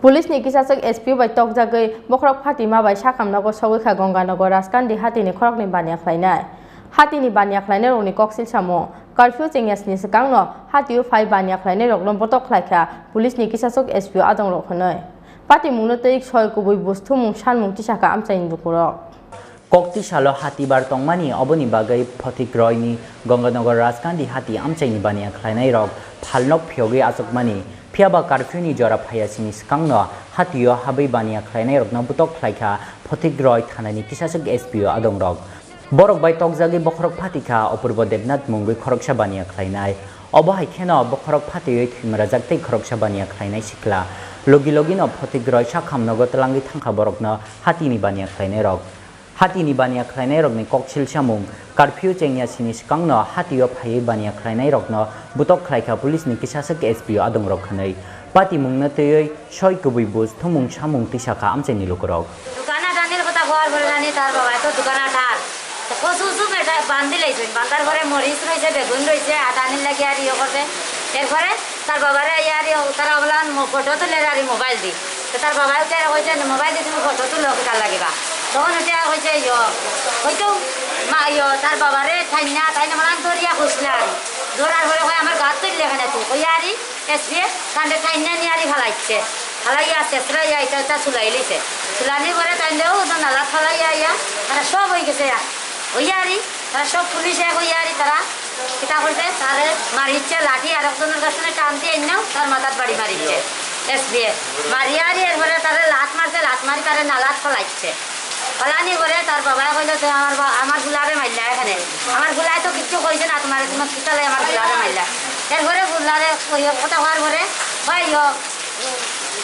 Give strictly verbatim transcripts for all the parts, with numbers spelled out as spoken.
Police ni kisaswk S P O bai tokjagwi bokhorok phatima bai sakhamnogo sogwi kha Ganganagar Rajkandi hatini khoroknwi baniya khlainai. Hatini baniya khlainairokni koksil samung, curfew chengya sini swkangno hatio phai baniya khlainairokno botok khlaikha police ni kisaswk S P O adongrok hwnwi. Patimungno twi soi kubui buj thumung sanmung tisakha amchaini lukurok. Kokti salo hati bar tongmani, oboni bagwi Photik Royni Ganganagar Rajkandi hati amchaini baniya khlainairok phalnok phiyogwi achukmani, phiyaba curfew ni jora phaiya sini swkangno hatio habwi baniya khlainairokno botok khlaikha Photik Roy thanani kisaswk S P O adongrok. Borok bai tokjagwi bokhorok phatikha Apurbo Debnath mungwi khoroksa baniya khlainai. Obo hai kheno bokhorok phatiwi thwimrajak tei khoroksa baniya khlainai sikla. Logi logino Photik Roy sakhamnogo twlangwi thangkha borokno hatini baniya khlainairok. Hatini baniya khlainairokni koksil samung, curfew chengya sini swkangno hatio phaiwi baniya khlainairokno botok khlaikha police ni kisaswk S P O adongrok hwnwi. Patimungno twiwi soi kubui buj thumung samung tisakha amchaini lukurok. দোকান আটানির কথা হওয়ার পরে জানি তার বাবায় তো দোকান আটার। তো কচু উচু বেটা বান্ধিলাইছইন, বান্ধার পরে মরিচ রইছে, বেগুন রইছে, আটানির লাগি আর ইয়ে করছে। এরপরে তার বাবারে ইয়ারি তারা বললাম ফটো তুলে আর মোবাইল দি। তো তার বাবায় উঠে কইছে, "মোবাইল দি তুমি ফটো তুলো, কিতার লাগিবা?" তখন উঠে কইছে, "ইয়ো, হয়তো মা, ইয়ো, তার বাবারে ঠাইনা, তাই না মানে ধরিয়া খুঁজলে আর। ধরার পরে কয়, আমার গাত তুললে এখানে তুই।" কই আরি, এসবিএ, তান্ডে ঠাইনা নিয়ে আরি ফালাইছে। ফালাইয়া আছে, ফালাইয়া এটা, এটা চুলাই লিছে। চুলানির পরে তাই দেও, ওটা নালা ফালাইয়া ইয়া, তারা সব হয়ে গেছে ইয়া। ওই আরি, তারা সব পুলিশে ওই আরি, তারা কিতা করছে, তারে মারিচ্ছে, লাঠি আর একজনের কাছ থেকে টান দিয়ে নাও, তার মাথার বাড়ি মারিচ্ছে। এসবিএ। মারিয়া আরি এরপরে তারে লাত মারছে, লাত মারি তারে নালাত ফালাইছে। ফালানি পরে তার বাবায় কইলো, "তুই আমার বা-, আমার ফুলারে মারলা এখানে। আমার ফুলায় তো কিচ্ছু কইছে না তোমারে, তোমার কিতালে আমার ফুলারে মারলা?" এরপরে ফুলারে ওই কথা হওয়ার পরে, "ভাই, ও,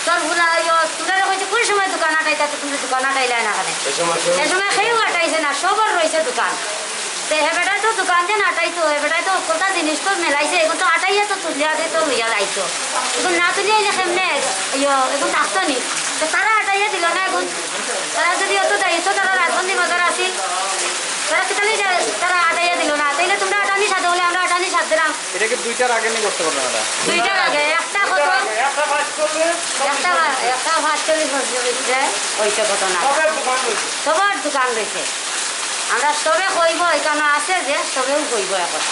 তোর ফুলা, ও, তোমরা কইছে কোন সময় দোকান আটাইতা, তো তুমি দোকান আটাইলা না এখানে?" এই সময় কেউ এই সময় কেউ আটাইছে না, সবার রইছে দোকান। তে হে বেটায় তো দোকান দিয়ে আটাইতো, হে বেটায় তো কটা জিনিস তো মেলাইছে, এখন তো আটাইয়া তো তুলিয়া দে তো লইয়া যাইতো। এখন না তুলিয়া এলে কেমনে, ইয়ো, এখন থাকতো নি। তো তারা আটাইয়া দিল না, এখন তারা যদি অত দায়িত্ব তারা রাজবন্দি বাজার আছিল, তারা কিতালি যা-, তারা আটাইয়া দিল না, তাইলে তোমরা আটানি সাথে হলে আমরা আটানি সাথ দিলাম। এটা কি দুইটার আগে নিয়ে করতে পারবে না? দুইটার আগে, একটা কত? একটা পাঁচচল্লিশ। একটা পা-, একটা পাঁচচল্লিশ বছর ভিতরে হইছে ঘটনা। সবার দোকান রয়েছে। সবার দোকান রয়েছে। আমরা সবে কইব, এখানে আছে যে সবেও কইব এখন।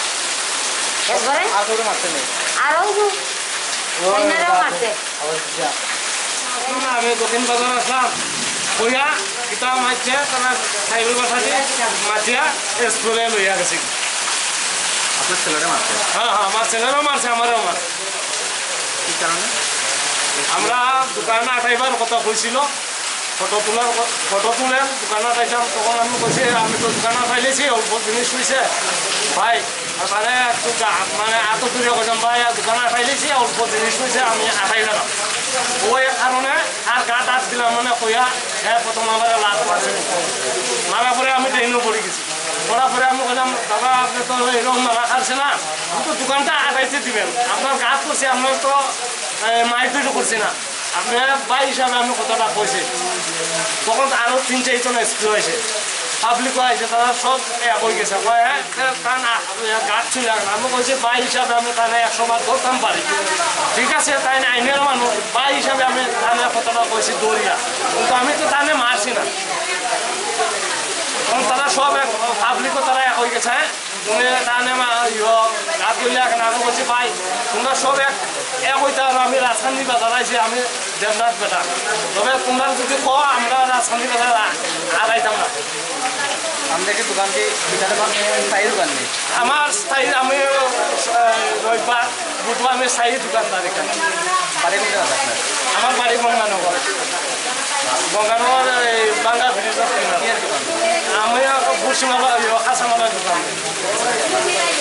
একবারে? আর কেউ মারছে নি? আরও গু-, ওই অন্যরাও বাবা। মারছে। আবার যা। না, আমি দক্ষিণ বাজার আসলাম। কইয়া, কিতা মারছে, তারা সাইকেল বাসা দিয়ে মারছে, স্কুলে লইয়া গেছে। আপনার ছেলেটা মারছে? হ্যাঁ, হ্যাঁ, আমার ছেলেরও মারছে, আমারও মারছে। কি কারণে? আমরা দোকানে আটাইবার কথা কইছিল, ফটো তোলার ক-, ফটো তুলেন, দোকানে আটাইতাম, তখন আমি কইছি, "আমি তো দোকানে আটাইলেছি, অল্প জিনিস হইছে, ভাই।" আর মানে একটু গা-, মানে এত দূরে কইলাম, "ভাই, আর দোকানে আটাইলেছি, অল্প জিনিস হইছে, আমি আটাই না।" ওই কারণে আর গাত হাত দিলাম মানে কইয়া, হ্যাঁ, প্রথম আমার লাত মারছে। মারার পরে আমি ট্রেনও পড়ে গেছি। পড়ার পরে আমি কইলাম, "দাদা, আপনি তো এরকম মারা খাচ্ছে না, আমি তো দোকানটা আটাইতে দিবেন, আপনার কাজ করছি, আপনার তো, এ, মারপিটও করছি না, আপনি ভাই হিসাবে আমি কথাটা কইছি।" তখন আরো তিন চারজন এসপি হয়েছে, পাবলিকও আছে, তারা সব এক হয়ে গেছে, কয়, "হ্যাঁ, তার কান আ-, গাছ ছিল না।" আমি কইছি, "ভাই হিসাবে আমি তাহলে একশো বার ধরতাম পারি, ঠিক আছে, তাই না আইনের মানুষ, ভাই হিসাবে আমি তাহলে কথাটা কইছি দৌড়িয়া, কিন্তু আমি তো তাহলে মারছি না।" তখন তারা সব এক, পাবলিকও তারা এক হয়ে গেছে, হ্যাঁ? তুমি তাহলে মা-, ইয়ো, গাছ তুললে এখন আমি বলছি, "ভাই, তোমরা সব এক, এক হইতে পারো, আমি রাজধানী বাজার আইছি, আমি দেবনাথ বেটা। তবে তোমরা যদি কও, আমরা রাজধানী বাজার আ-, আর আইতাম না।" আমরা কি দোকান কি ভিতরে বা স্থায়ী দোকান নেই? আমার স্থায়ী, আমি, আহ, রবিবার, বুধবার আমি স্থায়ী দোকানদার এখানে। বাড়ি কোন জায়গাতে আপনার? আমার বাড়ি গঙ্গানগর। গঙ্গানগর এই বাংলা ব্রিজের কিনারে। কি আর দোকান? আমি বুসিমালা, ইয়ে, কাঁচামালার দোকান।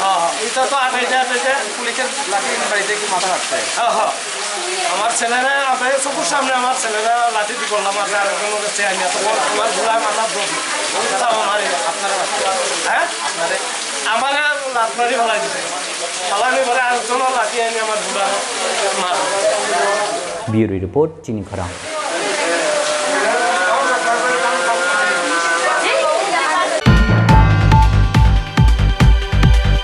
হ্যাঁ, হ্যাঁ। এটা তো আটাইতে আটাইতে। পুলিশের লাঠি বাড়িতে কি মাথা রাখছে? হ্যাঁ, হ্যাঁ। আমার ছেলেরা, আমার চোখের সামনে আমার ছেলেরা লাঠি দিয়ে করলাম, আর আরেকজন ওকে চেয়ে আনিয়া তো আমার ঘোড়ায় মাথার দোষ। তাও আমার এই আপনারা মারছে? হ্যাঁ? আপনারে? আমার আর লাত মারি ফালাই দিছে। ফালানি পরে আরেকজন লাঠি আনি আমার ঘোড়া মার। Bureau report, Chini Khorang.